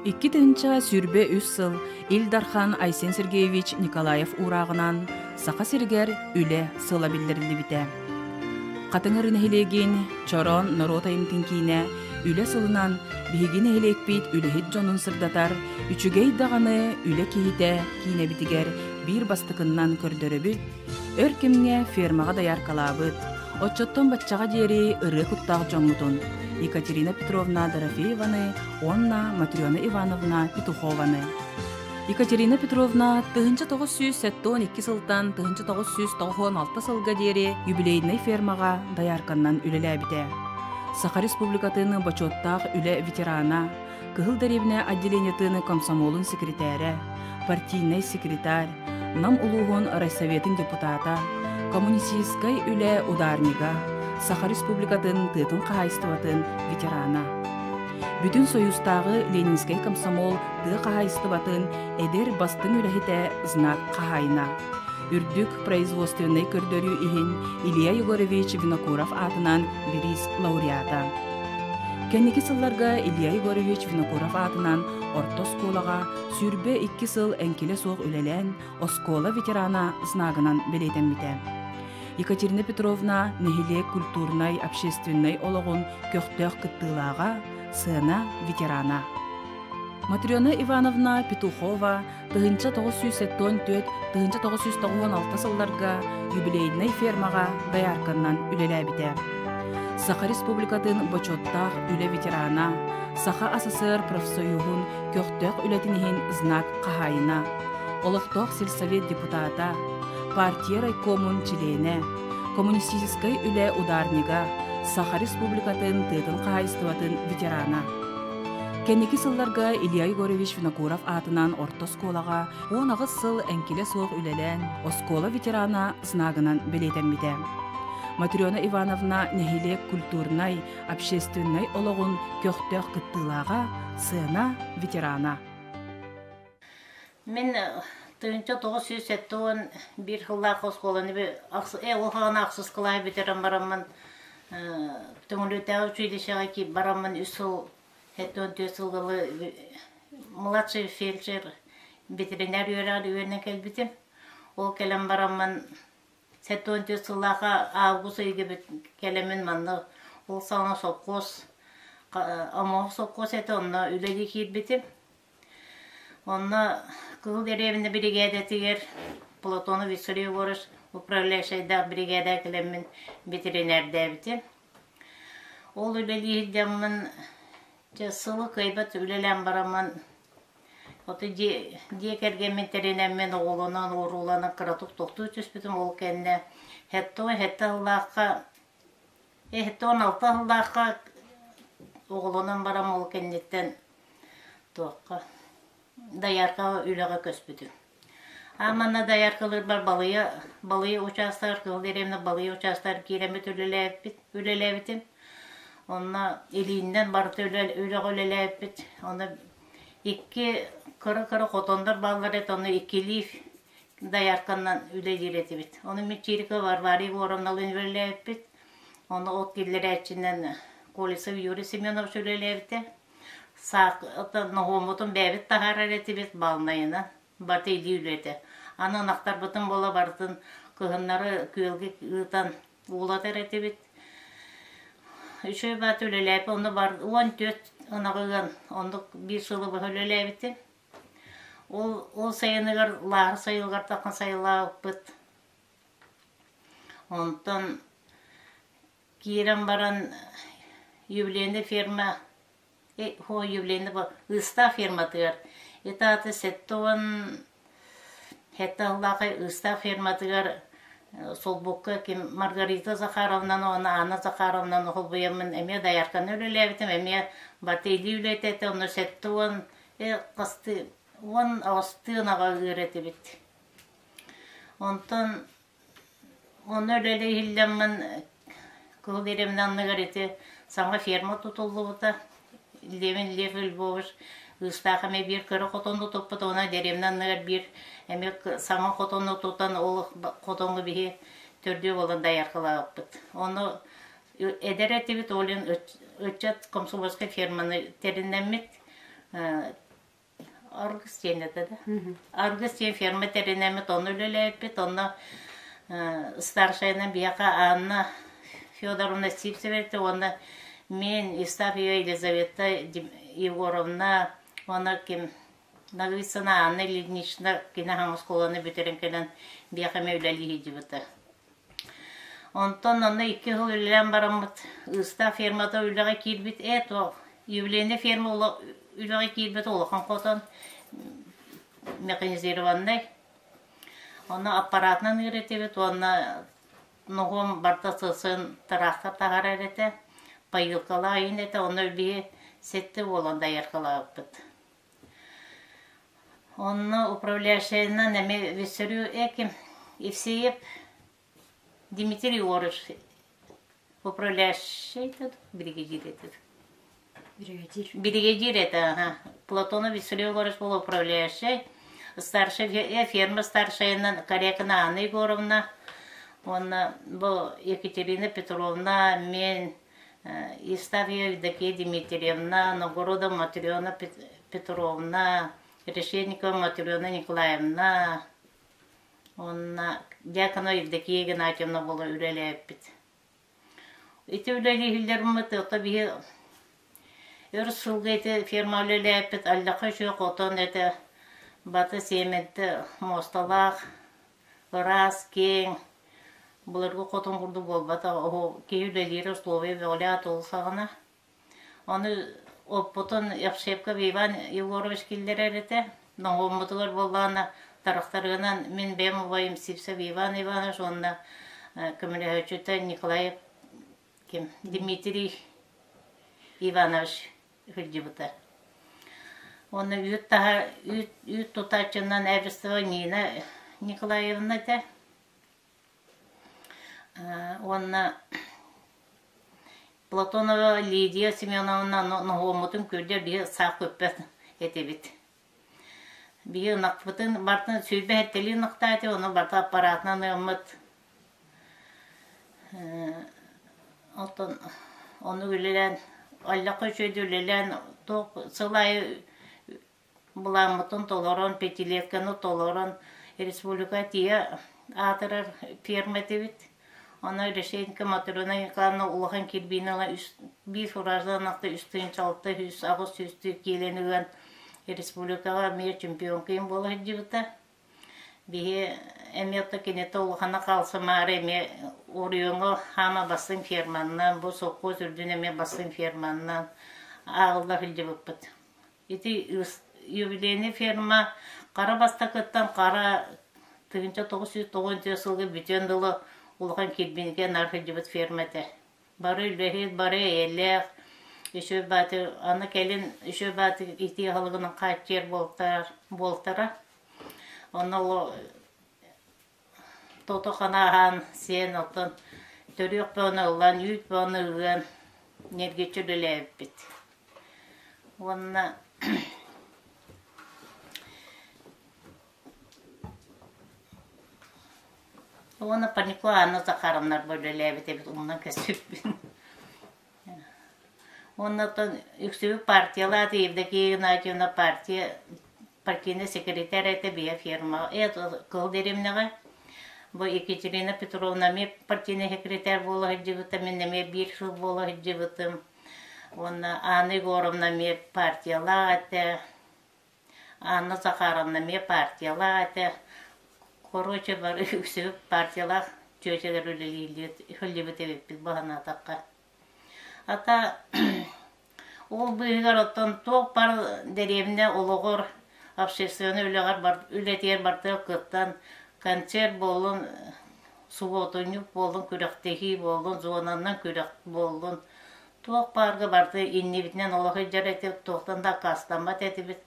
2023 сыл Ил Дархан Айсен Сергеевич Николаев уурааҕынан Саха сиригэр үлэ сыла биллэриллибитэ. Хатыҥыр нэһилиэгин Чороон норуот айымтын киинэ үлэ сылынан биһиги нэһилиэкпит үлэһит дьонун сырдатар үчүгэй даҕаны үлэ киһитэ киинэбитигэр биир бастакыннан көрдөрөбүт, өр кэмҥэ фермаҕа дояркалаабыт, оччоттон баччаҕа диэри ырыа куттаах дьоммутун Екатерина Петровна Дорофееваны уонна Матрена Ивановна Петухованы. Екатерина Петровна 1972 сылтан 1996 сылга диэри юбилейнай фермаҕа доярканнан үлэлээбитэ. Саха Республикатын бочуоттаах үлэ ветерана, Кыһыл дэриэбинэ отделениетын комсомолун секретарэ, партийнай секретарь, Нам улууһун райсоветын депутата, коммунистическай үлэ ударнига, Саха Республикатын тыатын хаһаайыстыбатын ветерана. Бүтүн Союзтааҕы Ленинскэй комсомол тыа хаһаайыстыбатын эдэр бастыҥ үлэһитэ знак хаһаайына. Үрдүк производственнай көрдөрүү иһин Илья Егорович Винокуров аатынан бириис лауреата. Кэнники сылларга Илья Егорович Винокуров аатынан орто оскуолаҕа 22 сыл эҥкилэ суох үлэлээн, оскуола ветерана знагынан бэлиэтэммитэ. Екатерина Петровна нэһилиэк культурнай, общественнай олоҕун көхтөөх кыттыылааҕа, сыана ветерана. Матрена Ивановна Петухова 1974-1996 сылларга юбилейнай фермаҕа доярканнан үлэлээбитэ. Саха Республикатын бочуоттаах үлэ ветерана, Саха АССР профсоюһун көхтөөх үлэтин иһин знак хаһаайына, олохтоох сельсовет депутата, партия райкомун чилиэнэ, коммунистическай үлэ ударнига, Саха Республикатын тыатын хаһаайыстыбатын ветерана. Кэнники сылларга Илья Егорович Винокуров аатынан орто оскуолаҕа 18 сыл эҥкилэ суох үлэлээн, оскуола ветерана знагынан бэлиэтэммитэ. Матрена Ивановна нэһилиэк культурнай, общественнай олоҕун көхтөөх кыттыылааҕа, сыана ветерана. Мин 1971 сыллаах оскуоланы ол хаҕана ахсыс кылааһы бүтэрэн бараммын Төҥүлүтээҕи училищеҕа киирэн бараммын үс сыл 74 сылгылы младший фельдшер ветеринар үөрэҕэр үөрэнэн кэлбитим. Ол кэлэн бараммын 74 сыллаахха август ыйга кэлэммин манна ол саҕана сопхуос Омоох сопхуос этэ онно үлэлии киирбитим. Онно Кыһыл дэриэбинэ биригээдэтигэр Платонов Виссарий Егорович управляющайдаах биригээдэ кэлэммин ветеринэрдээбитим. Ол үлэлии сылдьаммын дьэ сылы кыайбат үлэлээн бараммын ото дьиэ, дьиэ кэргэммин тэринэммин оҕолонон, урууланан кыратык тохтуу түспүтүм. Ол кэннэ сэттэ сыллаахха 76 сыллаахха оҕолонон баран ол кэнниттэн туохха дояркаҕа үлэҕэ көспүтүм. А манна дояркалыырбар балыйа балыйа учаастагар Кыһыл дэриэбинэ балыйа учаастагар киирэммит үлэлээбиппит үлэлээбитим. Онно илииннэн барыта үлэ үлэҕэ үлэлээбиппит. Онно икки кыра-кыра хотоннор бааллар этэ, онно иккилии доярканнан үлэлиир этибит. Ону мин Чирикова Варвара Егоровналыын үлэлээбиппит. Ону от киллэрээччинэн Колесов Юрий Семенович үлэлээбитэ. Саак ноһуоммутун бэйэбит таһаарар этибит баалынайынан. Барыта илии үлэтэ. Аны ынахтарбытын буола барытын кыһыннары күөлгэ ыытан уулатар этибит. Үчүгэй баата үлэлээбит. Онно бар 14 ынаҕы ыан оннук биир сылы быһа үлэлээбитим. Ол ол сайыныгар лааҕыр сайылыгар тахсан сайылаабыппыт. Онтон киирэн баран юбилейный ферма юбилейный Ыыстаах ферматыгар ити аата 77 сыллаах Ыыстаах ферматыгар солбукка ким Маргарита Захаровнаны уонна Анна Захаровнаны холбуйаммын эмиэ доярканы үлэлээбитим, эмиэ барыта илии үлэтэ этэ, онно 70 хасты 18 ынаҕа ыыр этибит. Онтон онно үлэлии иһиллэммин Кыһыл Дэриэбинэ анныгар ити саҥа ферма тутуллубута. Левин Лев Львович Ыыстаах эмиэ биир кыра хотону туппут, уонна дэриэбинэ анныгар биир эмиэ саҥа хотону тутан, ол хотоҥҥо биһи төрдүө буолан дояркалаабыппыт. Ону эдэр этибит, ол иһин ыччат комсомольскай ферманы тэриннэммит. Аргыс диэн этэ да. Аргыс диэн ферма тэринэммит, онно үлэлээбиппит, онно старшайынан биһиэхэ Анна Федоровна Сивцева этэ уонна мин Евстафьева Елизавета Егоровна уонна ким Ноговицына Анна Ильинична кини хаҥас оскуоланы бүтэрэн кэлэн биһиэхэ эмиэ үлэлии сылдьыбыта. Онтон онно икки сыл үлэлээн бараммыт Ыыстаах фермата үлэҕэ киирбит ээ туох юбилейнай ферма үлэҕэ киирбит улахан хотон механизированнай онно аппаратынан ыыр этибит уонна ноһуом барыта сысын тыраахтар таһаарар этэ поилкалаах иин этэ онно биһи сэттэ буолан дояркалаабыппыт. Онно управляющайынан эмиэ Виссарю Эким Евсеев Дмитрий Егорович управляющай этэ биригэдьиир этэ. Биригэдьиир. Биригэдьиир этэ, аха. Платонов Виссарий Егорович был управляющай. Старшай ферма старшайынан Корякина Анна Егоровна уонна бу Екатерина Петровна мен Евстафьева Евдокия Дмитриевна, Новгородова Матрена Петровна, Решетникова Матрена Николаевна уонна Дьяконова Евдокия Игнатьевна буола үлэлээбиппит. Ити үлэлииллэрмит ото биһи өр сылга ити ферма үлэлээбиппит аллаха үчүгэй хотон этэ баты сиэмэнтэ муосталаах ыраас, киэҥ, былыргы хотон курдук буолбатах, оһо киһи үлэлиирэ условия бөҕөлөөх ол саҕана. Ону оппутун Евсеевков Иван Егорович киллэрэр этэ. Ноһуоммутугар буоллаҕына тарахтарыынан мин бэйэм убайым Сивцев Иван Иванович уонна көмөлөһөөччүтэ Николаев ким Дмитрий Иванович сылдьыбыта. Уонна үүт таһа үүт үүт тутааччынан Эверстова Нина Николаевна этэ. Уонна Платонова Лидия Семеновна ноһуоммутун күрдьэр биһи саах көппөт этибит. Биһи ынахпытын бартын сүүрбэ сэттэлии ынахтаати, ону барыта аппаратынан ыаммыт. Оттон ону үлэлээн, аллахха үчүгэйдик үлэлээн, туох сыл аайы былааммытын толорон, пятилетканы толорон, республика тиийэ аатырар ферма этибит. Онно Решетникова Матрена Николаевна улахан кирбиини ыла үс, биир фураждан ынахта үс тыһыынча алта сүүс аҕыс сүүстүү киилэни ыан республикаҕа эмиэ чемпионка буола сылдьыбыта. Биһи эмиэ ото кинитэ улахана хаалсымаары эмиэ оройуоҥҥа хаама бастыҥ ферманнан, бу сопхуос үрдүн эмиэ бастыҥ ферманнан ааҕылла сылдьыбыппыт. Ити юбилейный ферма хара бастакыттан хара 1994 сылга бүтүөн дылы улахан кирбинигэ наар сылдьыбыт ферма этэ. Бары үлэһит, бары эйэлээх, үчүгэй бааты аны кэлин үчүгэй бааты итии аһылыгынан хааччыйар буолтар, буолтара. Онно ол тото-хана аһаан сиэн оттон төрүөх бөҕөнү ылан, үүт бөҕөнү ыан ньиргиччи үлэлээбиппит. Уонна Уонна Панико Анна Захаровнарба үлэлээбит эбит умнан кэспиппин. Уонна оттон үксүбүт партиялаат Евдокия Игнатьевна партия партийнай секретарь этэ биһи фермаҕа э кыһыл дэриэбинэҕэ бу Екатерина Петровна эмиэ партийнай секретарь буола сылдьыбыта мин эмиэ биир сыл буола сылдьыбытым уонна Анна Егоровна эмиэ партиялаах этэ Анна Захаровна эмиэ партиялаах этэ. Короче, бары үксүбүт партиялаах чүөчэлэр үлэлииллибит, үллүбүт эбиппит бу санаатахха. Ата ол быыһыгар оттон туох бар дэриэбинэ олоҕор, общественнай үлэҕэр бар, үлэтигэр барытыгар кыттан, концерт буоллун, субуотунньук буоллун, күрэхтэһии буоллун, зонаннан күрэх буоллун, Туох баарга барыта иннибитинэн олох илдьэр этибит, туохтан да аккаастаммат этибит.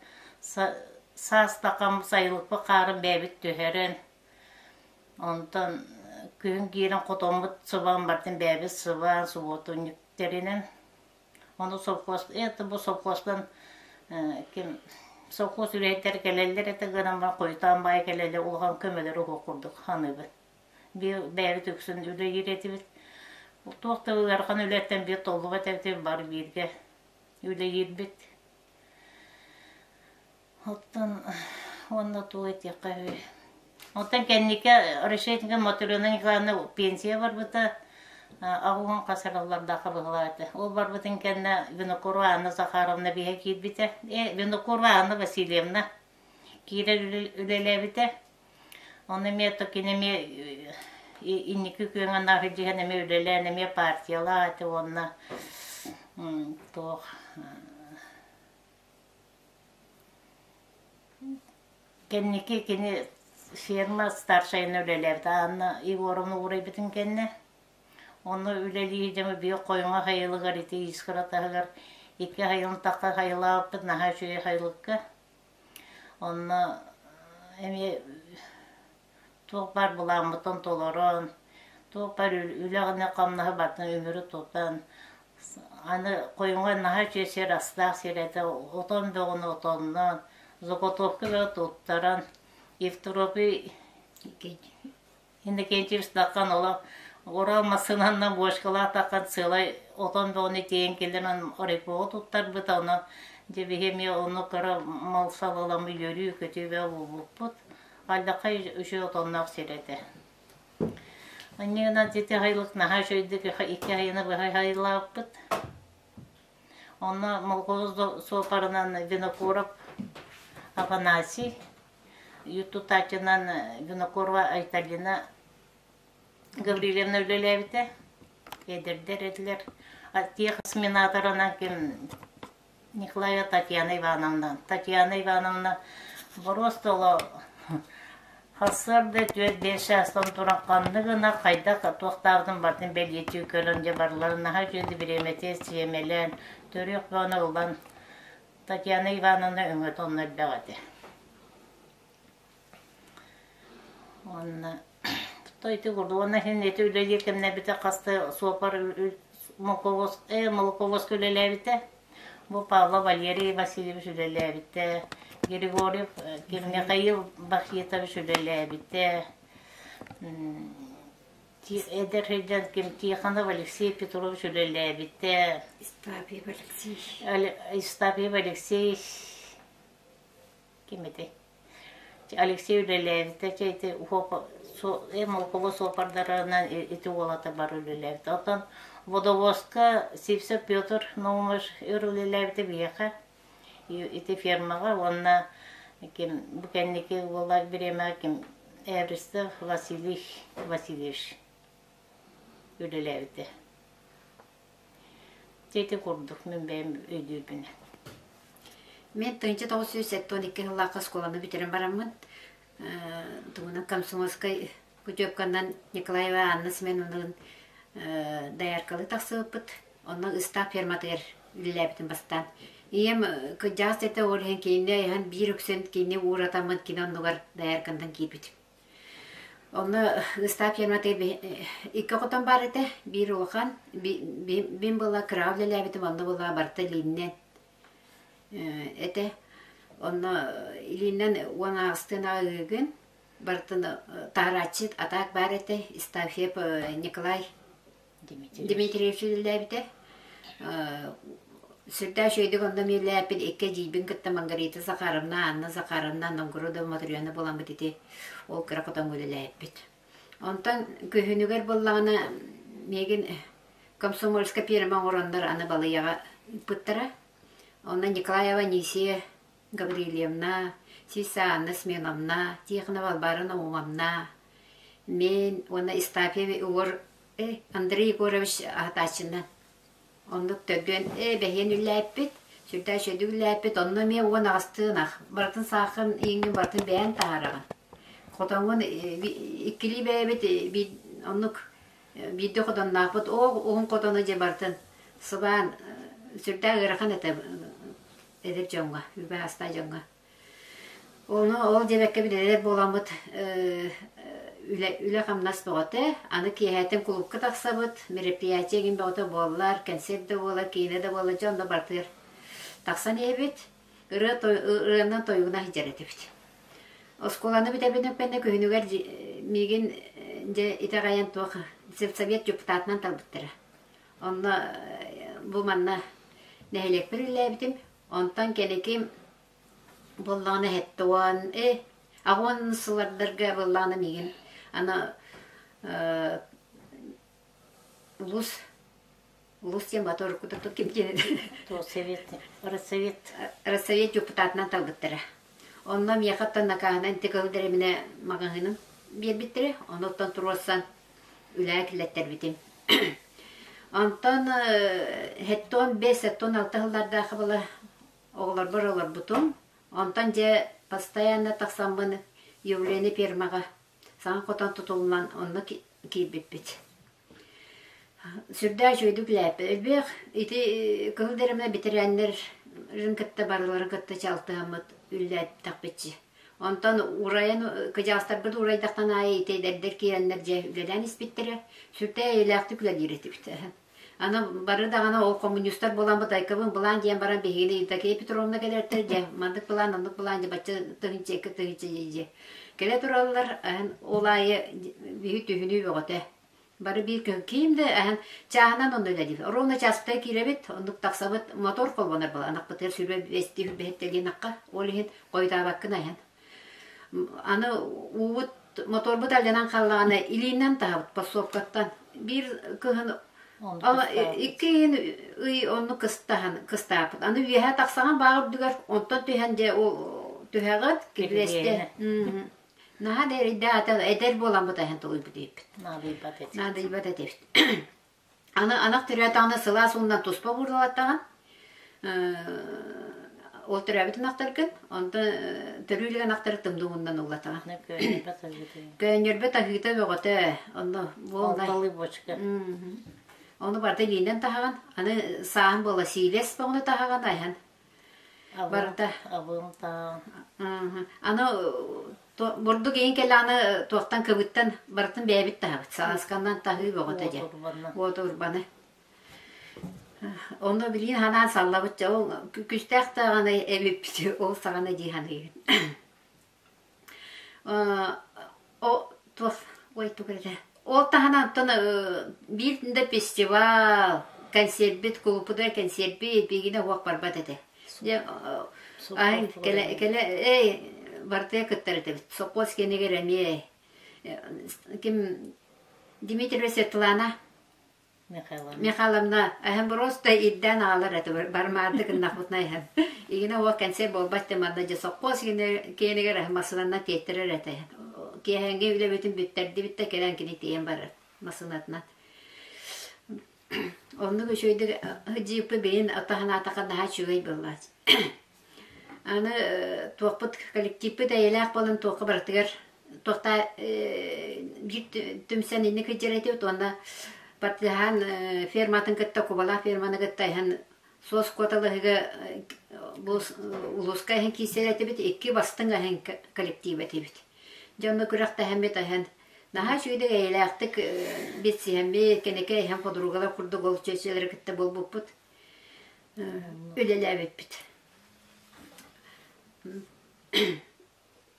Саас такам сайылыкпыт хаарын бэйэбит түһэрэн, онтон күһүн киирэн хотоммут сыбаан бартын бэйэбит сыбаан субуотунньук тэринэн ону совхоз это бу совхозтан ким совхоз үлэһиттэрэ кэлэллэр этэ гынан баран хойутаан баай кэлэллэр улахан көмөлөрө суох курдук саныыбын. Бэйэбит үксүн үлэлиир этибит. Туох да ыарахан үлэттэн биир толлубат этибит, бары бииргэ үлэлиирбит. Оттон уонна тугу этиэххэ үһү. Оттон кэнники Решетников Матрена Николаевна пенсия барбыта аҕуһун хас эраллардаахха быһылаата. Ол барбытын кэннэ Винокурова Анна Захаровна биһэ киирбитэ. Винокурова Анна Васильевна киирэр үлэлээбитэ. Ону эмиэ то кини эмиэ инники күөҥҥэ наһыдьыһан эмиэ үлэлээн эмиэ партиялаата уонна туох Кэнники кини ферма старшайына үлэлээбитэ. Анна Егоровна уурайбытын кэннэ. Онно үлэлии дьомо биир хойуҥа хайылыгар ити Искра таһыгар икки хайылын тахха хайылаабыппыт наһаа үчүгэй хайылыкка. Онно эмиэ туох баар былааммытын толорон, туох баар үлэҕинэ-хамнаһы барытын үмүрү тутан, аны хойуҥа наһаа үчүгэй сир астаах сир этэ, отон бөҕөнү отонноон, заготовка бөҕө туттаран, Евтропий Иннокентьевич Даххан олох Урал массыынанан бочкалаах таххан сыалай отон бөҕөнү тиэйэн кэлэн райпоҕа туттарбыта, ону дьэ биһи эмиэ ону кыра мал-сал ылан үөрүү-көтүү бөҕө буолбуппут. Алдьархай үчүгэй отонноох сир этэ. Анньыынан ити сайылык наһаа үчүгэйдик икки айаны быһа сайылаабыппыт. Онно Молгоз суопарынан Винокуров Афанасий, ютутааччынан Винокурова Айталина Гаврильевна үлэлээбитэ. Эдэрдэр этилэр. Тех-осеменаторынан ким Николаева Татьяна Ивановна. Татьяна Ивановна боруостоло сарсыарда түөрт-биэс чаастан туран ханнык гына хайдах туохтаабытын барытын бэлиэтии көрөн дьэ барыларын наһаа үчүгэй бириэмэтэ сиэмэлээн төрүөх бөҕөнү ылан Татьяна Ивановна өҥөтө онно элбэх этэ. Уонна ити курдук уонна иһин ити үлэлиир кэмнэрбитэ хаста суопар молоковоз молоковозка үлэлээбитэ. Бу Павлов Валерий Васильевич үлэлээбитэ. Григорьев Михаил Бахитович үлэлээбитэ. Эдэр сылдьан ким Тихонов Алексей Петрович үлэлээбитэ. Истапьев Алексей. Истапьев Алексей ким этэй? Алексей үлэлээбитэ чэ ити молоково суопардарынан ити уолата бары үлэлээбитэ. Оттон водовозка Сивцев Петр Наумович өр үлэлээбитэ биһиэхэ ити фермаҕа уонна ким бу кэнники уола бириэмэҕэ ким Эристов Василий Васильевич үлэлээбитэ. Дьэ ити курдук мин бэйэм өйдүүрбүнэн. Мен 1972 сыллаахха оскуоланы бүтэрэн бараммын, тугунан комсомольскай путевканан Николаева Анна Семеновналыын дояркалыы тахсыбыппыт. Онно ыстаап ферматыгар үлэлээбитим бастаан. Ийэм кырдьаҕас этэ, ол иһин кинини айаһан биир үксүн кини ууратаммын кини оннугар дояркандан киирбитим. Онно ыстаап ферматыгар икки хотон баар этэ, биир улахан, бин была кыраҕа үлэлээбитим, онно была барыта илииннэн этэ. Онно илииннэн уон аҕыстыын аҕыыгын, барытын таһарааччы атаак баар этэ, Истафьев Николай Дмитриевич үлэлээбитэ. Сүрдээх үчүгэйдик онно үлэлээппин икки эдьиийбин кытта Маргарита Захаровна, Анна Захаровна, Новгородова Матрена буоламмыт ити ол кыра хотоҥҥо үлэлээппит. Онтон күһүнүгэр буоллаҕына миигин комсомольскай пиэрмэ оҥороннор аны балыйаҕа ыыппыттара. Онно Николаева Анисия Гаврильевна, Сиса Анна Семеновна, Тихонова Албара Наумовна, мин уонна Истафьев Егор Андрей Егорович аһатааччынан оннук төрдүөн бэһиэн үллээппит, сүрдээх үчүгэйдик үллээппит, онно эмиэ уон аҕыстыы ынах, барытын саахын ииҥҥин барытын бэйэҥ таһаараҕын. Хотоҥҥун иккилии бэйэбит оннук биирдэ хотонноохпут, оо уһун хотону дьэ барытын сыбаан сүрдээх ыарахан этэ эдэр дьоҥҥо, үбэ-астаах дьоҥҥо. Ону ол диэбэккэ билэлэр буоламмыт үлэ-хамнас бөҕөтө. Аны киэһээтин кулуупка тахсабыт, мероприятие игин бөҕөтө буоллар, кэнсиэр да буолар, киинэ да буолар, дьэ онно барытыгар тахсан иһэбит. Ырыа ырыанан тойугунан сылдьар этибит. Оскуоланы бүтэрбитим кэннэ күһүнүгэр миигин дьэ итэҕэйэн туох сельсовет депутатынан талбыттара. Онно бу манна нэһилиэкпэр үлэлээбитим. Онтон кэнники Буоллаҕына 70 аҕыс сыллардарга буоллаҕына миигин аны улус улус диэн бата уруккута ким диэн Совет Россовет Россовет депутатынан талбыттара. Онно миэхэ оттон накааһынан ити кыһыл дэриэбинэ маҕаһыынын биэрбиттэрэ. Ону оттон туруорсан үлэҕэ киллэттэрбитим. Онтон 75-76 сыллардаах была оҕолорбор олорбутум. Онтон дьэ постоянно тахсаммын Явление фермаҕа саҥа хотон тутуллан онно киирбиппит. Сүрдээх үчүгэйдик үлээппит. Элбэх ити Кыһыл Дэриэбинэ бэтэрээннэрин кытта барыларын кытта чалтыһаммыт үлэлээтэхпитчи. Онтон урайан кыдьаастарбыт урайдахтан аайы ити эдэрдэр киирэннэр дьэ үлэлээн испиттэрэ. Сүрдээх эйэлээхтик үлэлиир этибит. Аны бары даҕаны ол коммунистар буолан бытайкабын былаан диэн баран биһигини Евдокия Петровна кэлэртэр дьэ маннык былаан оннук былаан дьэ бачча тыһыынча икки тыһыынча дьэ кэлэ тураллар аһын ол аайы биһи түһүнүү бөҕөтө бары биир күн киим да аһын чааһынан онно үлэлиир ровно чааспыта киирэбит оннук тахсабыт мотор холбонор буолан анахпытыгар сүүрбэ бэстии сүүрбэһиттэлиин акка ол иһин хойутаабаккын аһын Аны уубут моторбут алдьанан хааллаҕына илиинэн таһабыт подсобкаттан. Биир кыһын икки ыйын ый оннук кыстаһан кыстааппыт. Аны үөһэ тахсаҕын баҕа үрдүгэр онтон түһэн дьэ ол түһэҕит кирлэстэ. Наһаа да эрэйдээх ата эдэр буолан бытаһын толуйбут диэппит. Наадыйбат этибит. Наадыйбат этибит. Аны анах төрөөтөҕүнэ сылаас уунан туспа буурулаттаҕын ол төрөөбүт ынахтаргын онтон төрүү илик ынахтары тымныы уунан уулатаҕын. Көөнньөрбөт аһыыта бөҕөтө онно буолла. Алталыы бочка. Ону барыта илиинэн таһаҕын. Аны сааһын буола сиилэс бөҕөнү таһаҕын айан. Барыта. Абыым таһаҕын. Аны бурдук иһин кэлэҕинэ туохтан кыбыттан барытын бэйэбит таһабыт. Салаасканнан таһыы бөҕөтө дьэ. Уот урбаны. Онно билигин ханаан саллабыт дьэ ол күстээх даҕаны эбиппит ол саҕана дии саныыбын. О туох ой тугу эрэ ол таһынан оттон биир да фестивал концерпит кулуппутугар концерпит биигинэ уох барбат этэ. Дьэ ай кэлэ кэлэ эй бартыа кыттар этибит. Сопхуос кэннигэр эмиэ ким Дмитриева Светлана Михайловна. Михайловна эһэм просто ирдээн аҕалар этэ барымаарды гыннахпытына эһэм игинэ уол кэнсиэр буолбат да манна дьэ сопхуос киэнигэр эһэм массыынанан тиэттэрэр этэ киэһээҥҥи үлэбитин бүттэрдибит да кэлэн кини тиийэн барар массыынатынан оннук үчүгэйдик джиппы билин атаһынаатаха наһаа үчүгэй буоллааччы аны туохпут коллективпыт эйэлээх буолан туохха барытыгар туохта биир түмсэн инник сылдьар этибит уонна партизан ферматын кытта Кубалаах ферманы кытта иһэн суос куоталаһыыга бу улууска иһэн киирсэр этибит икки бастыҥ иһэн коллектив этибит дьэ онно күрэхтэһэммит иһэн наһаа үчүгэйдик эйэлээхтик билсиһэммит кэнэкэ иһэн подругалар курдук ол чүөчэлэри кытта буолбуппут үлэлээбиппит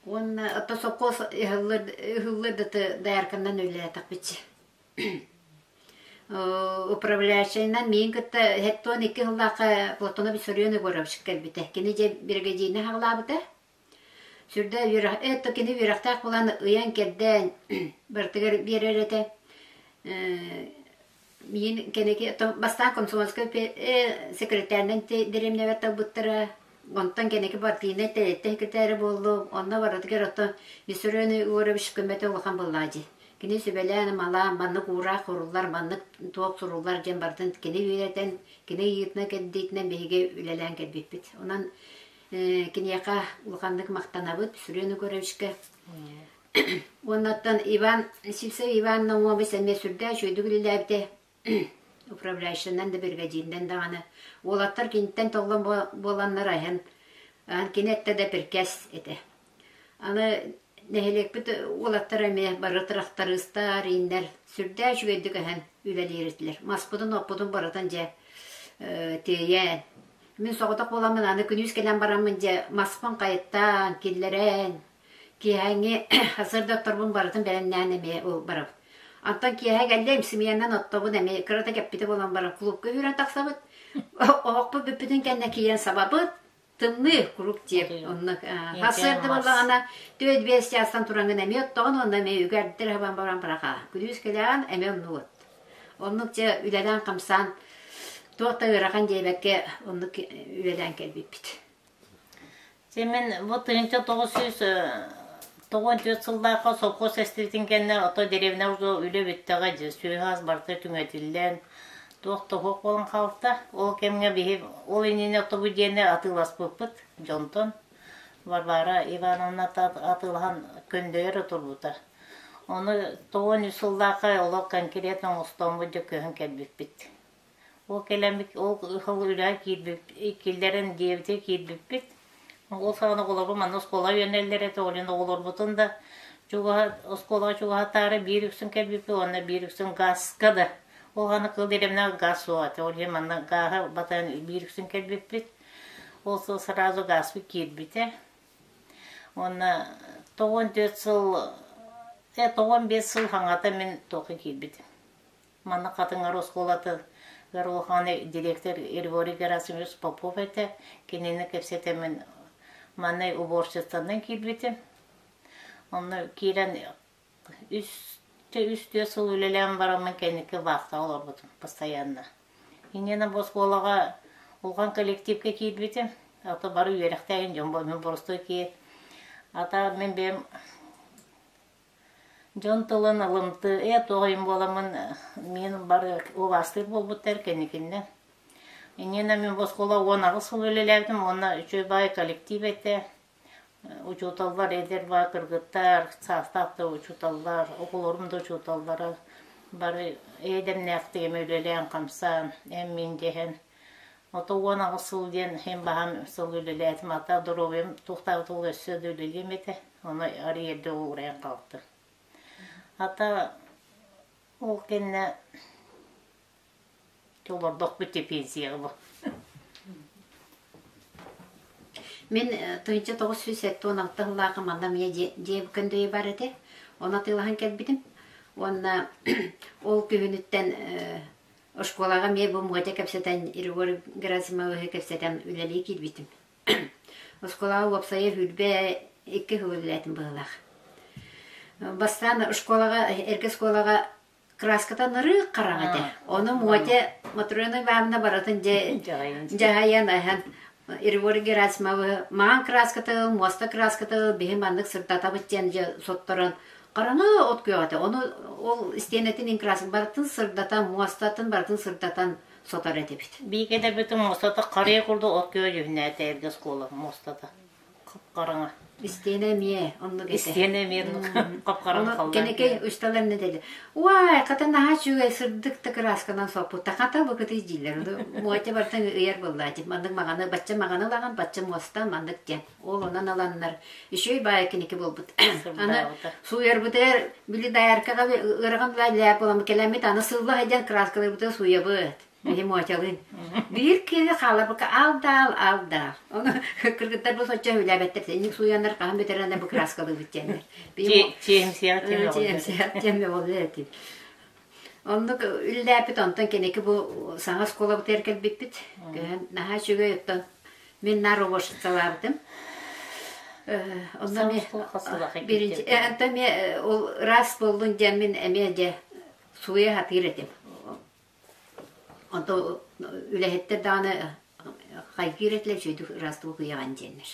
Уонна ото сопхуос ыһыллар да доярканан үлэлээтэхпит. Управляющайынан миин кытта 72 сыллаахха Платонов Виссарион Егорович кэлбитэ. Кини дьэ биригэдьииринэ хаҕылаабыта. Сүрдэ үөрэх это кини үөрэхтээх буолан ыйан-кэрдээн барытыгар биэрэр этэ. Миин кэнники бастаан комсомольскай секретарынан дэриэбинэбэр талбыттара. Онтон кэнники партийнай тэрилтэ секретара буоллум. Онно барытыгар оттон Виссарион Егорович көмөтө улахан буоллаҕа дии. Кини сүбэлээн-амалаан, маннык уураах суруллар, маннык туох суруллар диэн барытын кини үөрэтэн, кини ыйыытынан-кэрдиитинэн биһиги үлэлээн кэлбиппит. Онон киниэхэ улаханнык махтанабыт Виссарион Егоровичка. Уоннаттан Иван Сивцев Иван Наумович эмиэ сүрдээх үчүгэйдик үлэлээбитэ. Управляющайынан да биригэдьииринэн даҕаны. Уолаттар киниттэн толлон буоланнар айан кини этте да пиркэс этэ. Аны нэһилиэкпит уолаттара эмиэ бары тырахтарыыстар, ииннэр сүрдээх үчүгэйдик эһэн үлэлиир этилэр. Маспытын, оппутун барытын дьэ тиэйэн. Мин соҕотох буоламмын аны күнүс кэлэн бараммын дьэ маспын хайыттаан, киллэрэн, Киэһээҥҥи сарсыарда отторбун барытын бэлэмнээн эмиэ ол барабыт. Онтон киэһэ кэллим, сымыйанан оттобун эмиэ кырата кэппитэ буолан баран клубка үүрэн тахсабыт. Оһохпут бүппүтүн кэннэ киирэн сабабыт. Тымныы куруук диэп оннук сарсыарда буоллаҕына 4-5 чаастан тураҥҥын эмиэ оттоҕун уонна эмиэ үгэрдэр хабан баран быраха күлүүс кэлэҕин эмиэ оннук оннук дьэ үлэлээн-хамсаан туох да ыарахан диэбэккэ оннук үлэлээн кэлбиппит. Дьэ мин бу 1994 сыллаахха совхоз эстибитин кэннэ ото деревня уже үлэ бүттэҕэ дьэ сүөһү-ас барыта түҥэтиллэн туох да суох буолан хаалта. Ол кэмҥэ биһи ол иннинэ отобу диэни атыыласпыппыт дьонтон. Варвара Ивановна атыылаһан көндөйөр турбута. Ону 93 сыллаахха олох конкретно оҥостоммут дьэ көһөн кэлбиппит. Ол кэлэммит ол сыл үлэҕэ киирбип киллэрэн диэбитэ киирбиппит. Ол саҕана оҕолорбут манна оскуола үөрэнэллэр этэ, ол иһин оҕолорбутун да чугаһа оскуолаҕа чугаһатаары биир үксүн кэлбиппит уонна биир үксүн газка да ол аны кыл дэриэбинэҕэ газ суох этэ, ол иһин манна гааһы батыһан биир үксүн кэлбиппит. Ол сыл сразу газпыт киирбитэ. Уонна 94 сыл, 95 сыл хаҥата мин туохха киирбитим. Манна Хатыҥар оскуолатыгар улахан директор Григорий Герасимович Попов этэ. Кинини кэпсэтэммин манна уборщицанан киирбитим. Онно киирэн үс үс-түөрт сыл үлэлээн бараммын кэнники вахтаҕа олорбутум постоянно. Инньэ бу оскуолаҕа улахан коллективка киирбитим. Ото бары үөрэхтээһин дьон мин боростуой киһи. Ата мин бэйэм Дьон тылын ылымтыы ээ туох буоламмын мин бары убаастыыр буолбуттар кэнникиннэн. Инньэ мин бу оскуола 18 сыл үлэлээбитим уонна үчүгэй баай коллектив этэ. Учууталлар эдэр баай кыргыттар, саастаах да учууталлар, оҕолорум да учууталлара бары эйэ-дэмнээхтик эмэ үлэлээн-хамсаан, эн-мин дэһэн Ото 18 сыл диэн иһин баһан сыл үлэлээтим, ата доруобуйам туохтаабыт ол өссө да үлэлиэм этэ, ону арыый эрдэ уурайан хаалтым. Ата ол кэннэ олордохпут пенсияҕа бу. Мин 1976 сыллаахха манна эмиэ дьиэ көндөйө бар этэ. Ону атыылаһан кэлбитим. Уонна ол күһүнүттэн Оскуолаҕа эмиэ бу Мотя кэпсэтэн, Егор Герасимовиһы кэпсэтэн үлэлии киирбитим. Оскуолаҕа уопсайа 22 сыл үлэлээтим быһыылаах. Бастаан оскуолаҕа, эргэ оскуолаҕа краската нырык хараҥа этэ. Ону Мотя Матрена Ивановна барытын дьэ дьаһайан аһан Егор Герасимовы маҥан краската, муоста краската биһи маннык сырдатабыт диэн дьэ сотторон Хараҥа от күөҕэ этэ. Ону ол истиэнэтин инкрасын барытын сырдатан, муостатын барытын сырдатан сотор этибит. Бииргэ да муостата харыйа курдук от күөҕэ дьүһүнээтэ эргэ оскуола муостата. Хап-хараҥа. Истиэнэ эмиэ оннук этэ. Истиэнэ эмиэ оннук хап-хараҥа Ону кэнэкэй усталар нэдэлэ. Уай, хата наһаа үчүгэй сырдык да кыраасканан соппут. Хата быкытый дииллэр. Муотя барытын ыйар буоллаачы. Маннык маҕаны, бачча маҕаны ылаҕын, бачча муоста маннык диэн. Ол онон ыланнар үчүгэй баайы киники буолбут. Аны сууйарбытыгар били дайаркаҕа ыарахан лээ буолан кэлэммит аны сылла сылдьан краскаларбытын сууйабыт. Биһи муочалыын. Биир киһи хааларбыкка ал даал, ал даал. Ону кыргыттар бу соччо үлээбэттэр. Инник сууйаннар хаһан бүтэрэннэр бу краскалыыбыт диэннэр. Чиэмсиэҕэ тиэмэ боллар этим. Оннук үллээппит, онтон кэнники бу саҥа оскуолабытыгар кэлбиппит. Көһөн наһаа үчүгэй оттон мин наар уборщицалаабытым. Онно эмиэ биринчи онтон эмиэ ол ыраас буоллун диэн мин эмиэ дьэ сууйа сатыыр этим. Онто үлэһиттэр даҕаны хайгыыр этилэр үчүгэйдик ыраастык ыйаҕын диэннэр.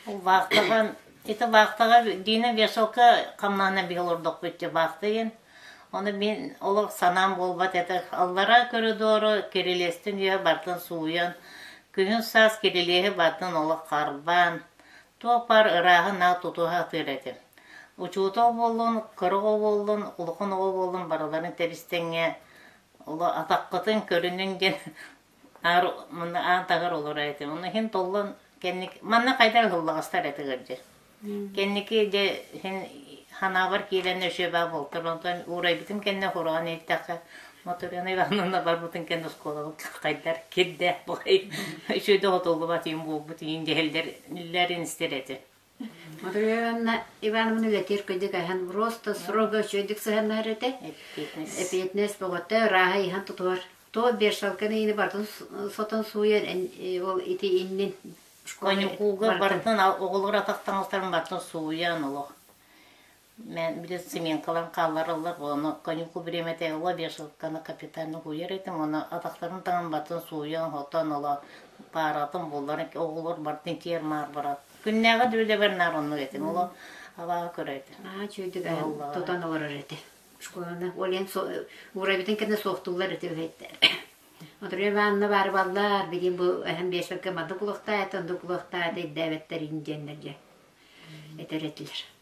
Ол вахтаҕа ити вахтаҕа Дина вешалка хамнаһына биһи олордохпут дьэ вахта диэн. Ону мин олох санаам буолбат этэ. Аллараа коридору кирилиэстэн үөһэ бартын сууйан, күһүн саас кирилиэһи бартын олох харбаан, туох баар ырааһын наа тутуһа сатыыр этим. Учуутал буоллун, кыра оҕо буоллун, улахан оҕо буоллун барыларын тэбис-тэҥҥэ оло атаххытын көрүнүҥ диэн Аар манна аан таһыгар олорор этим. Онно иһин толлон кэнники манна хайдах ыһыллаҕастар этэ кырдьык. Кэнники дьэ иһин ханаабар киирэн өсүө баа буолтар. Онтон уурайбытым кэннэ хураҕан иһиттэххэ Моторина Ивановна барбытын кэннэ оскуолабыт хайдар кирдээх буолай үчүгэй хотуллубат иин буолбут иин дьэһэллэр истэр этэ. Моторина Ивановна үлэтиир кырдьык аһан просто срога үчүгэйдик сыһаннар этэ. Эппиэтинэс бөҕөтө ырааһа иһэн тутуһар. То вешалканы ини бартын сотон сууйан ол ити иннин. Каникулга барытын оҕолор атах таҥастарын барытын сууйан олох. Мен били цеменкаларын хааллараллар, оны каникул бириэмэтэ ыла вешалканы капитально уйар этим, оны атахтарын таҥан батын сууйан, хотон ыла пааратын булларын оҕолор бартын киэр маар барат. Күннээҕи дүлэбэр наар оннук этим, оло абаа көрө этим. Аа, чүйдүк тотон олорор этэ. Школаны олен уурабитин кэннэ суохтууллар этэ үһэттэр. Отрой Ивановна баары баллар, билин бу эһэм вешалка маннык улуохтаата, оннук улуохтаата ирдээбэттерин диэннэр дьэ этэр этилэр.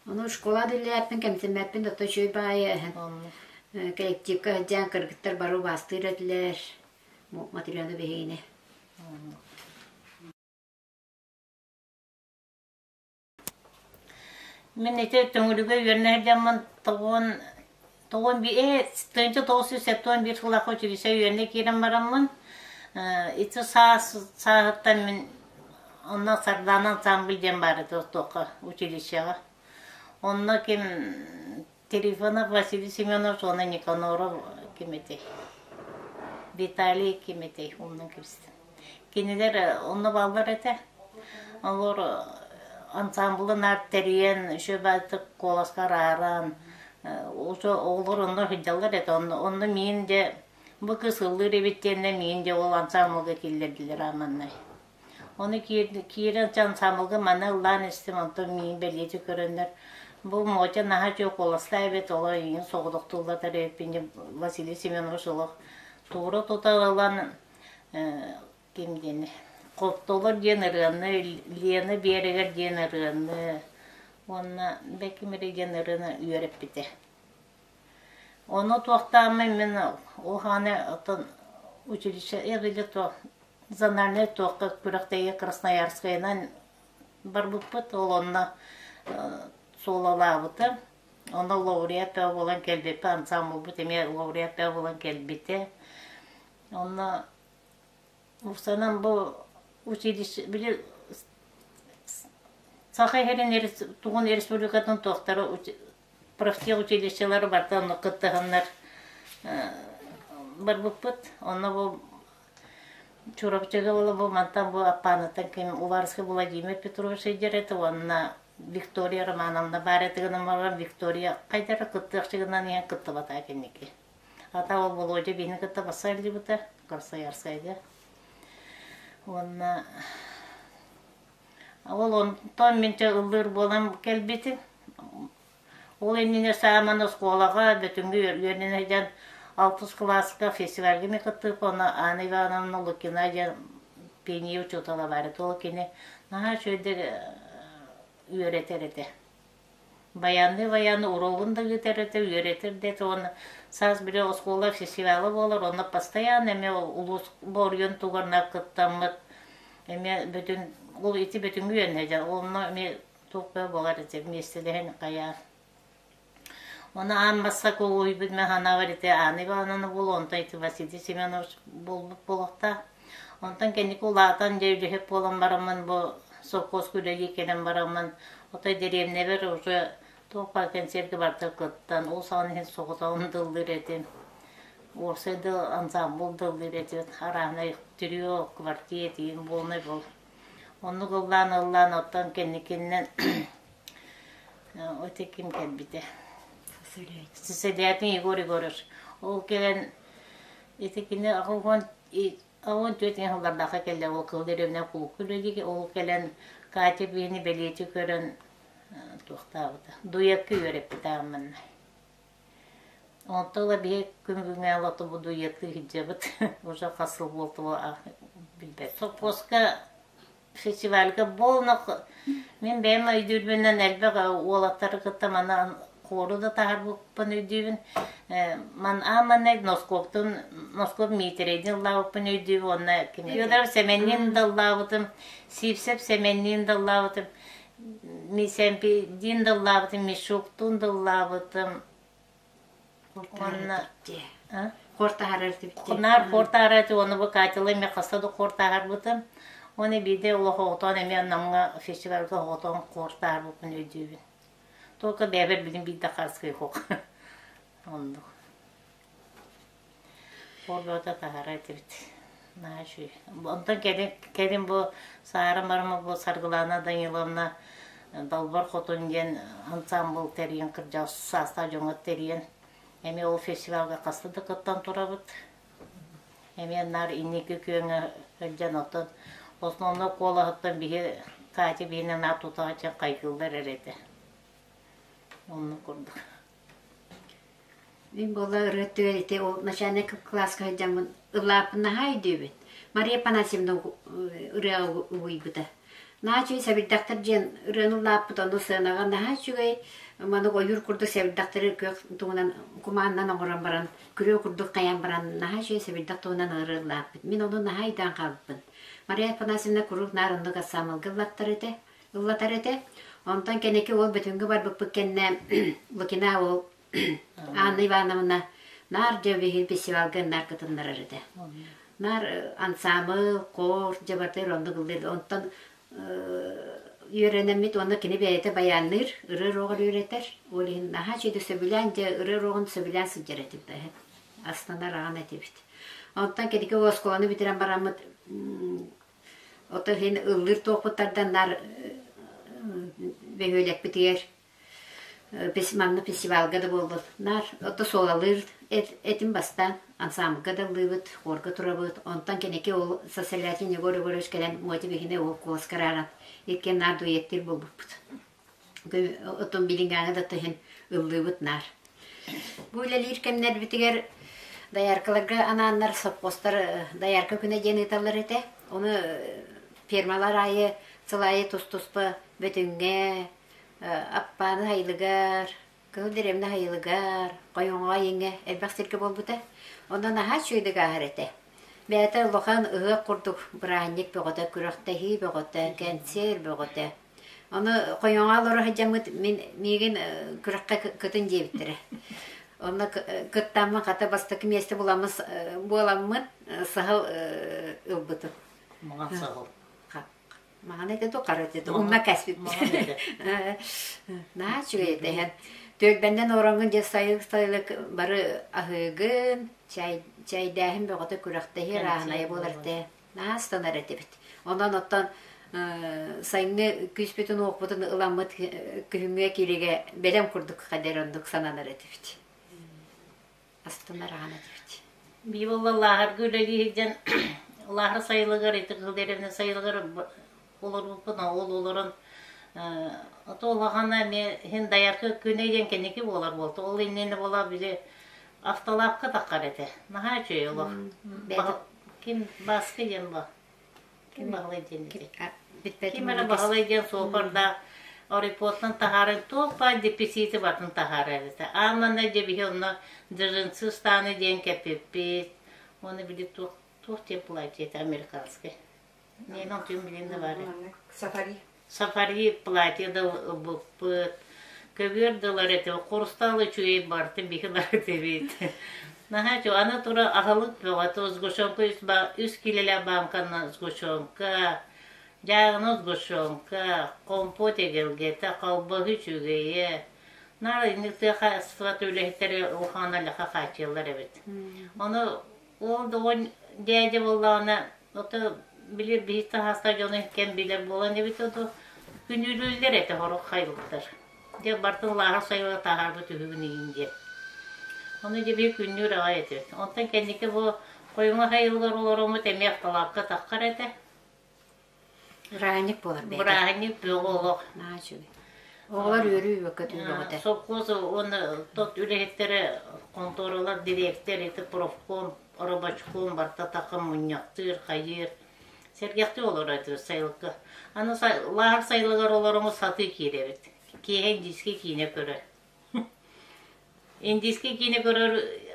Ону школа үлэлээппин кэмсиммэппин да үчүгэй баайы коллективка сылдьан кыргыттар бары убаастыыр этилэр Матрена биһигини. Мин ити Төҥүлүгэ үөрэнэ сылдьаммын тоҕуон тоҕуон э 1971 сыллаахха училище үөрэнэ киирэн бараммын ити саас сааһыттан мин онно Сардаана ансамбль диэн баар этэ туохха училищеҕа. Онно ким Трифонов Василий Семенович уонна Никаноров ким этэй? Виталий ким этэй? Умнан кэбистим. Кинилэр онно бааллар этэ. Олор ансамблы наар тэрийэн, үчүгэйдик куоласка арааран, оҕолор онно сылдьаллар этэ. Онно, онно миин дьэ бу кыыс ыллыыр эбит диэннэ миин дьэ ол ансамблга киллэрдилэр ааманнай. Ону киирэн ансамблга маны ыллаан истим, онтон миин бэлиэтии көрөннөр бу Мотя наһаа үчүгэй куоластаах эбит, оло эйигин соҕотохтууллатар эбиппин диэн Василий Семенович олох туура тута ылан ким диэни Хоптолор диэн ырыаны, Лена биэрэгэр диэн ырыаны уонна Бэкимири диэн ырыаны үөрэппитэ. Ону туохтааммын мин ол хааны оттон училище или то зональнай туохха күрэхтэһиигэ Красноярскайынан барбыппыт. Ол онно суолалаабыта. Онно лауреат буолан кэлбиппит, ансамблбыт эмиэ лауреат буолан кэлбитэ. Онно уопсайынан бу училище били Саха иһэрин тугун республикатын туохтара профтех училищелары барыта онно кыттыһаннар барбыппыт. Онно бу Чурапчыга буола бу мантан бу Аппааныттан ким Уварский Владимир Петрович сылдьар этэ уонна Виктория Романовна баар этэ гынан баран Виктория хайда эрэ кыттыахча гынан иһэн кыттыбатаа кэнники. Ата ол Володя биһини кытта басса илдьибитэ Красноярскайга. Уонна ол онтон мин чэ ыллыыр буолан кэлбитим. Ол иннинэ сааман оскуолаҕа Бөтүҥҥэ үөрэнэ сылдьан алтыс кылааска фестивальга эмиэ кыттыып, онно Анна Ивановна Лукина диэн пианино учуутала баар этэ. Ол кини наһаа үчүгэйдик үөрэтэр этэ. Баянныы-баянныы уруогун да ыытар этэ, үөрэтэр да этэ уонна саас били оскуола фестивала буолар, онно постоянно эмиэ улуус боруйун тугарына кыттаммыт эмиэ бүтүн ол ити бүтүҥҥү үөрэнэ дьэ онно эмиэ туох бөҕө буолар этэ миэстэлэһэн хайаан. Ону аан бастакы уһуйбут мин санаабар ити Анна Ивановна буолуо, онтон ити Василий Семенович буолбут буолуохтаах. Онтон кэнники улаатан дьэ үлэһит буолан бараммын бу совхозка үлэлии кэлэн бараммын отой дэриэбинэбэр уже туох баар кэнсиэргэ барыта кыттан ол саҕана иһин соҕотоҕун да ыллыыр этим. Уопсай да ансамбль да ыллыыр этибит арааһынай трио, квартет игин буолнай буол. Оннук ыллаан ыллаан оттон кэнникинэн ити ким кэлбитэ Сысолятин Егор Егорович. Ол кэлэн ити кини 84 сыллардаахха кэллэ ол кыһыл дэриэбинэ кулукку үлэлиир ол кэлэн Катя биһини бэлиэтии көрөн туохтаабыта дуэкка үөрэппитэ манна. Онтон ыла биһи күн бүгүҥҥэ олото бу дуэттыы сылдьабыт уже хас сыл буолта билбэт. Сопхуоска фестивальга буолна мин бэйэм өйдүүрбүнэн элбэх уолаттары кытта маны хуору да таһарбыппын өйдүүбүн ман ааманнай Носкоптун Носкоп Миитэрэйдин ыллаабыппын өйдүүбүн уонна Федоров Сэмэнниин да ыллаабытым Сивцев Сэмэнниин да ыллаабытым Мисэмпидиин да ыллаабытым Мишуктуун да ыллаабытым уонна Хор таһаарар этибит. Наар хор таһаарар этим уонна бу Катялы эмиэ хаста да хор таһаарбытым. Уонна биирдэ олох оҕотоон эмиэ Намҥа фестивальга оҕотоон хор таһаарбыппын өйдүүбүн. Только бэйэбэр билин биирдэ харыскый хох. Оннук. Хор бөҕөтө таһаарар этибит. Наһаа үчүгэй. Онтон кэлин, кэлин бу Саара Марма бу Саргылаана Даниловна Далбар Хотун диэн ансаамбыл тэрийэн кырдьаҕас саастаах дьоҥҥо тэрийэн эмиэ ол фестивалга хаста да кыттан турабыт. Эмиэ наар инники күөҥҥэ сылдьан оттон основной куолаһыттан биһи Катя биһинэн наар тутаҕа чэ хайгыыллар эрэ этэ. Оннук курдук. Мин буола ырыа түгэн ити ол начальнай кылааска сылдьаммын ыллааппын наһаа өйдүүбүн. Мария Афанасьевна ырыаҕа угуйбута. Наһаа үчүгэй сэбирдэхтэр диэн ырыаны ыллааппыт, ону сыанаҕа наһаа үчүгэй маннык ойуур курдук сэбирдэхтэри күөх тугунан кумаанынан оҥорон баран күрүө курдук хайан баран наһаа үчүгэй сэбирдэх туһунан ырыа ыллааппыт. Мин ону наһаа өйдөөн хаалбыппын. Мария Афанасьевна куруук наар оннук ассаамылга ыллаттар этэ, ыллатар этэ. Онтон кэнники уол Бөтүҥҥэ барбыппыт кэннэ Лукина уол Анна Ивановна наар дьэ биһиги фестивалга наар кытыннарар этэ. Наар ансаамыл, хор, дьабатыр оннук ыллыыр. Онтон үөрэнэммит уонна кини бэйэтэ баянныыр, ырыа уруогар үөрэтэр. Ол иһин наһаа үчүгэй сөбүлээн дьэ ырыа уруогун сөбүлээн сылдьар этим Астынар аҕан этибит. Онтон кэнники оскуоланы бүтэрэн бараммыт Ото иһин ыллыыр туохпуттардан наар бөһүөлэкпитигэр манна фестивалга да буолбут наар ото суолалыыр этим бастаан ансаамбылга да ыллыыбыт, хуорга турабыт. Онтон кэнники ол Сосолятин Егор Егорович кэлэн Мотя биһини ол куоласка арааран иккиэн наар дуэттиир буолбуппут. Отон билиҥҥээҥи да иһин ыллыыбыт наар. Бу үлэлиир кэмнэрбитигэр дояркаларга анааннар сопхуостар доярка күнэ диэн ыыталлар этэ. Ону фермалар аайы сыл аайы тус-туспа Бөтүҥҥэ, Аппааны Хайылыгар, Кыһыл Дэриэбинэ Хайылыгар, Хойуоҥҥа Айыҥҥа элбэх сиргэ буолбута. Онно наһаа үчүгэйдик ааһар этэ. Бэйэтэ улахан ыһыах курдук бырааһынньык бөҕөтө, күрэхтэһии бөҕөтө, кэнсиэр бөҕөтө. Ону хойуоҥа олоро сылдьаммыт мин миигин күрэххэ кытын диэбиттэрэ. Онно кыттаммын хата бастакы миэстэ буламмын буоламмын саһыл ылбытым. Маҥан саһыл. Маҥан этэ дуу, хара этэ дуу, умна кэспиппит. Наһаа үчүгэй этэ иһэн. Түөлбэннэн ороҥҥун дьэ сайылык сайылык бары аһыыгын, чэйдээһин бөҕөтө күрэхтэһии ырааһынайа буолар этэ. Наһаа станар этибит. Онон оттон сайыҥҥы күүспүтүн-уохпутун ыламмыт күһүҥҥү кииригэ бэлэм курдук хадэр оннук сананар этибит. Астынар аҕан этибит. Биир буолла лааһарга үлэлии сылдьан лааһар сайылыгар ити Кыһыл Дэриэбинэ сайылыгар олорбуппун ол олорон ото улахана эмиэ иһин дайарка күнэ диэн кэнники буолар буолта. Ол иннинэ буола били автолапка таххар этэ. Наһаа үчүгэй олох. Ким Бааска диэн бу? Ким Баһылай диэн этэй? Ким эрэ Баһылай диэн суопардаах оройпуоттан таһааран туох баар деписити батын таһаарар этэ. Аан манна дьэ биһи онно джинсы ыстааны диэн кэппиппит. Уонна били туох туох диэн платье этэ американскай. Миэнэ онтуйум билин да баар. Сафари. Сафари платье да ылбыппыт. Көбүөр да ылар этэ. Хрустал үчүгэй бартын биһи ылар этибит. Наһаа үчүгэй. Аны тура аһылык бөҕөтө сгущенка үс, үс килэлээх бааҥканан сгущенка, дьааҕына сгущенка, компот эгэлгэтэ, халбаһы үчүгэйэ. Наар инник тыа хаһаайыстыбата үлэһиттэрэ улахан аллаха хааччыйаллар эбит. Ону ол да дьээдьэ буоллаҕына ото били биһи таһааста дьону кэм билэр буолан эбит ото күнүүлүүллэр этэ хорук хайылыктар. Дьэ бартын лааһар сайыла таһаарбыт үһүгүн иһин диэн. Ону дьэ биһи күннүүр аҕай этибит. Онтон кэнники бу хойуҥа хайылыгар олороммут эмиэ автолапка таххар этэ. Бырааһынньык буолар бэйэтэ. Бырааһынньык бөҕө олох. Наһаа үчүгэй. Оҕолор үөрүү үөккэ бөҕөтө. Совхоз уонна тот үлэһиттэрэ, конторалар дириэктэр, ити профком, рабочком барыта такым мунньахтыыр, хайыыр. Сэргэхтии олорор этибит сайылыкка. Аны лааһар сайылыгар олороҥу сатыы киирэбит. Киэһэ индийскэй киинэ көрөр. Индийскэй киинэ көрөр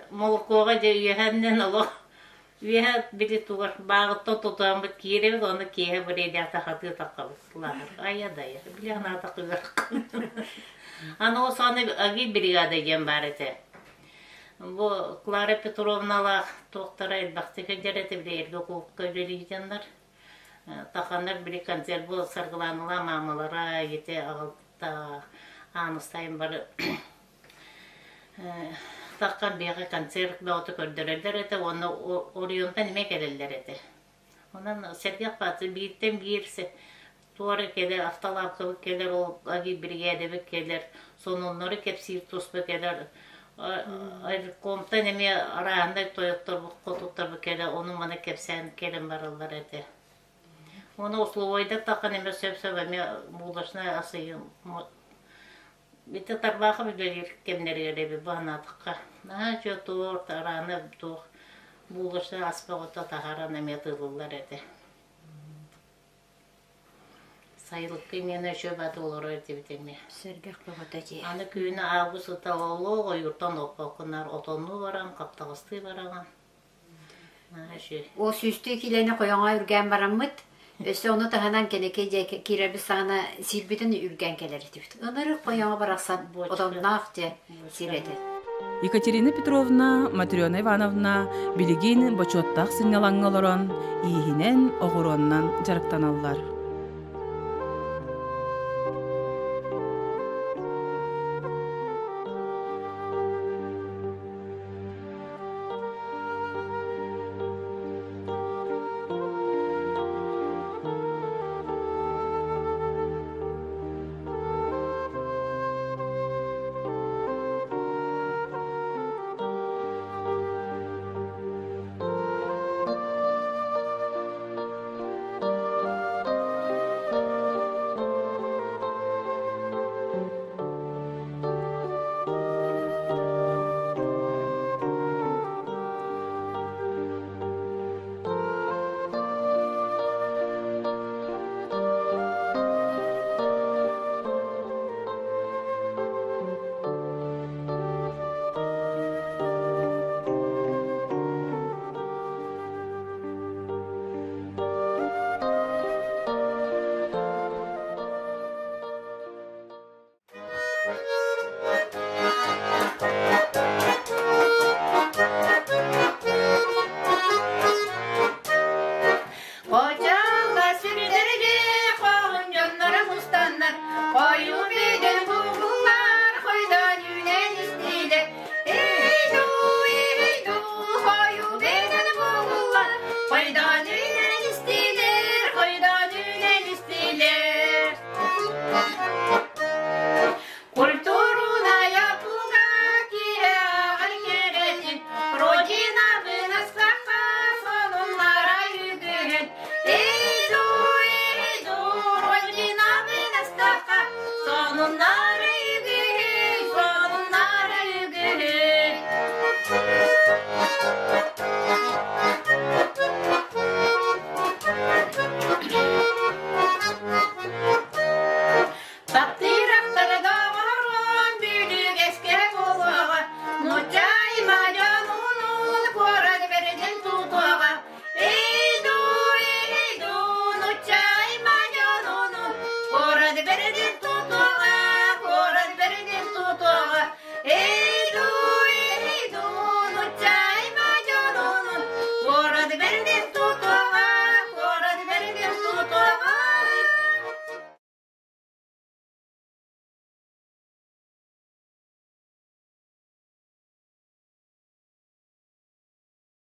молокуоҕа дьэ үөһэннэн олох үөһэ били тугар бааҕыттан тутааммыт киирэбит уонна киэһэ бырейдээхтэ хатыы таххабыт лааһар айа дайа били анаата кыгар аны ол саҕана аги бригада диэн баар этэ бу Клара Петровналаах туохтара элбэхтик сылдьар этэ били эргэ кулукка үлэлиир Таханнар били концерт бу Саргылааналаах маамалара ити аҕалта Ааныстайым бары. Сырыттахха биһиэхэ концерт бөҕөтө көрдөрөллөр этэ уонна оройуонтан эмиэ кэлэллэр этэ. Онон сэргэх баҕайы бииртэн биир туора кэлэр, автолавкабыт кэлэр, ол биригээдэбит кэлэр, сонуннары кэпсиир туспа кэлэр. Рекомтан эмиэ арааһынай тойотторбут, хотуттарбыт кэлэр, ону-маны кэпсээн кэлэн бараллар этэ. Уонна условойдар таххан эмиэ сөп-сөп эмиэ булочнай ас Ити Тарбаахап үлэлиир кэмнэригэр эбит бу санаатахха. Наһаа үчүгэй торт, арааны туох булочнай ас бөҕөтө таһааран эмиэ тыылыллар этэ. Сайылыкка именно үчүгэй бааты олорор этибит эмиэ. Сэргэх бөҕөтө дии. Аны күһүн август ыта олох ойууртан оппоккунар отоннуу баран, хаптаҕастыы бараҕын. Ол сүүстүү киилэни хойоҥо үргээн бараммыт, өссө ону таһынан кэнэки дьэ киирэрбит саҕана сиирбитин үргээн кэлэр этибит. Ынырык хойоҥо барахсан отонноох дьэ сир этэ. Екатерина Петровна, Матрена Ивановна билигин бочуоттаах сынньалаҥҥа олорон ииһинэн, оҕуруоннан дьарыктаналлар. Хочалла сүрдэргэ хоһун дьонноро мустаннар, хойуу бэйдэн бугуллар, хойдон үүнэн истиилэр. Эй дуу, эй дуу, хойуу бэйдэн бугуллар, хойдон үүнэн истиилэр, хойдон үүнэн истиилэр. Культурная туга киһи кэрэтин, Родина вынастахха сонуннара үгүһүн. Эй-ду, эй-ду, Родина вынастахха сонуннара.